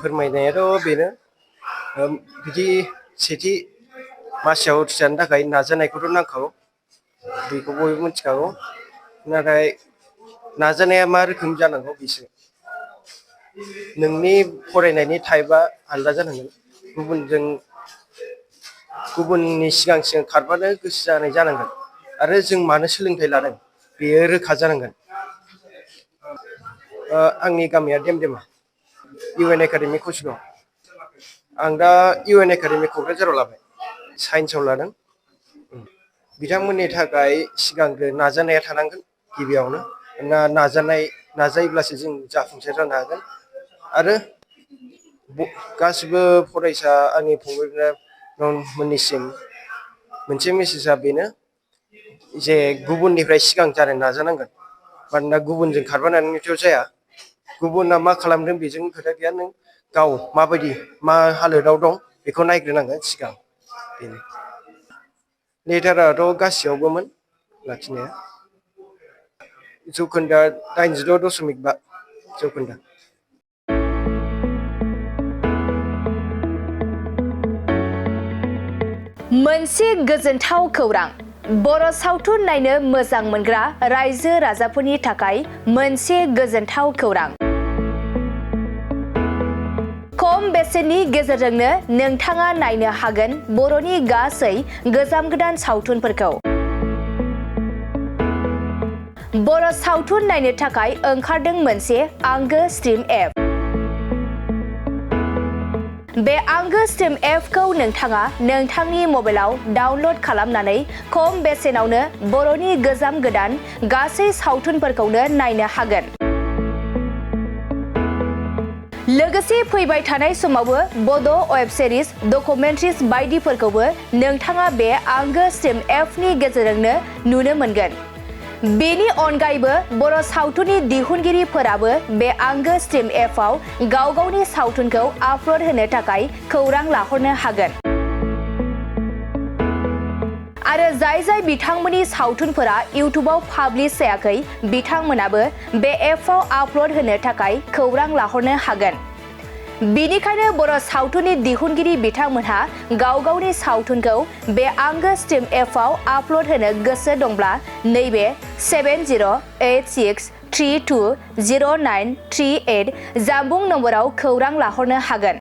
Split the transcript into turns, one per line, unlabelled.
फोरमायनायाथ' बेनो बिदि सेथि मासियाव उथ्रिसारनो थाखाय नाजानायखौथ' नांखागौ बेखौ बयबो मिथिखागौ नाथाय नाजानाया मा रोखोम जानांगौ बिसो नोंनि फरायनायनि टाइपआ आलदा जानांगोन गुबुननि सिगां सिगां खारफानो गोसो जानाय जानांगोन आरो जों मानो सोलोंथाइ लादों बेयो रोखा जानांगोन। आंनि गामिया देमदेमा इउ एन एकाडेमि कचिंआव आं दा इउ एन एकाडेमि क'क्राझाराव लाबाय साइन्सआव लादों। बिथांमोननि थाखाय सिगांग्रो नाजानाया थानांगोन गिबियावनो नाजायोब्लासो जों जाफुंसार जानो हागोन आरो गासिबो फरायसा आंनि फंबायमोननिसिम मोनसे मेसेजआ बेनो जे गुबुननिफ्राय सिगां जानो नाजानांगोन मानोना गुबुनजों खारफानानैथ' जाया गुबुना मा खालामदों बेजों खोथा गैया नों गाव माबायदि मा हालोदाव दं बेखौ नायग्रोनांगोन सिगां बेनो लेटाराथ' गासैयावबोमोन लाखिनाया जौखोन्दोआ 86.5 जौखोन्दो।
मोनसे गोजोनथाव खौरां बर' सावथुन नायनो मोजां मोनग्रा रायजो राजाफोरनि थाखाय मोनसे गोजोनथाव खौरां। खम बेसेननि गेजेरजोंनो नोंथाङा नायनो हागोन बर'नि गासै गोजाम गोदान सावथुनफोरखौ। बर' सावथुन नायनो थाखाय ओंखारदों मोनसे आंगो स्ट्रिम एप। बे आंगो स्ट्रिम एपखौ नोंथाङा नोंथांनि मबाइलाव डाउनल'ड खालामनानै खम बेसेनावनो बर'नि गोजाम गोदान गासै सावथुनफोरखौनो नायनो हागोन। लोगोसे फैबाय थानाय समावबो बड' वेब सिरिज डकुमेन्ट्रिज बायदिफोरखौबो नोंथाङा बे आंगो स्ट्रिम एपनि गेजेरजोंनो नुनो मोनगोन। बेनि अनगायैबो बर' सावथुननि दिहुनगिरिफोराबो बे आंगो स्ट्रिम एपआव गाव गावनि सावथुनखौ आपल'ड होनो थाखाय खौरां लाहरनो हागोन। आरो जाय बिथांमोननि सावथुनफोरा इउटुबाव पाब्लिश जायाखै बिथांमोनाबो बे एपआव आपल'ड होनो थाखाय खौरां लाहरनो हागोन। बेनिखायनो बर' सावथुननि दिहुनगिरि बिथांमोनहा गाव गावनि सावथुनखौ बे आंगो स्ट्रिम एपआव आपल'ड होनो गोसो दंब्ला नैबे 7086320938 जानबुं नम्बराव खौरां लाहरनो हागोन।